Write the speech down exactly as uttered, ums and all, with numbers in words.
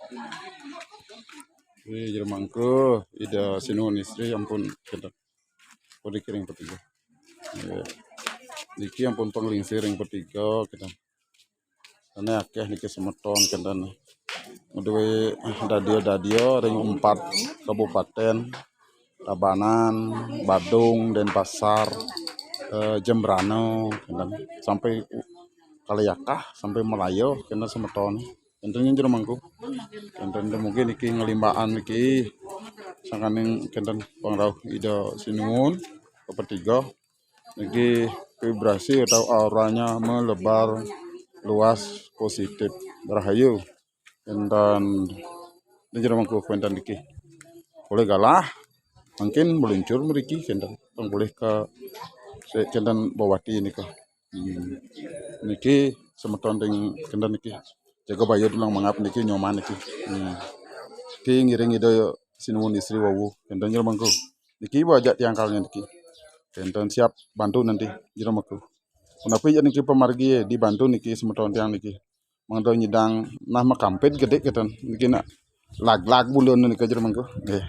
Ih, jero mangku, Ida Sinuhun istri ampun kedek. Ampun dikiring petiga. Nggih. Niki ampun panglingsir ring petiga, kedek. Ane akeh niki semeton, kedek. Ngeduwe dadia-dadia ring empat kabupaten, Tabanan, Badung, Denpasar, eh, Jembrana, kedek. Sampai Kaliakah, sampai Malaya, kedek semeton. Enten jero mangku. Enten mungkin niki ngelimbaan niki sangkaning kenten pangrauh Ida Sinuhun kapetiga. Niki vibrasi atau auranya melebar luas positif. Rahayu. Enten jero mangku kenten niki. Polih galah, mungkin meluncur mriki kenten. Tong polih ka kenten bawati nika. Hmm. Niki semeton ring kenten niki. Jaga Bayu Dulang Mangap niki Nyoman niki. Hmm. Niki ngiring Ida Sinuhun istri wau. Kenten jero mangku. Niki ibu ajak tiang kalnya niki. Kenten siap bantu nanti jero mangku. Punapi ja niki pamargi dibantu niki semeton tiang niki. Mangda nyidang nah makampid gedé kenten. Niki nak lag-lag bulan niki jero mangku. Nggih.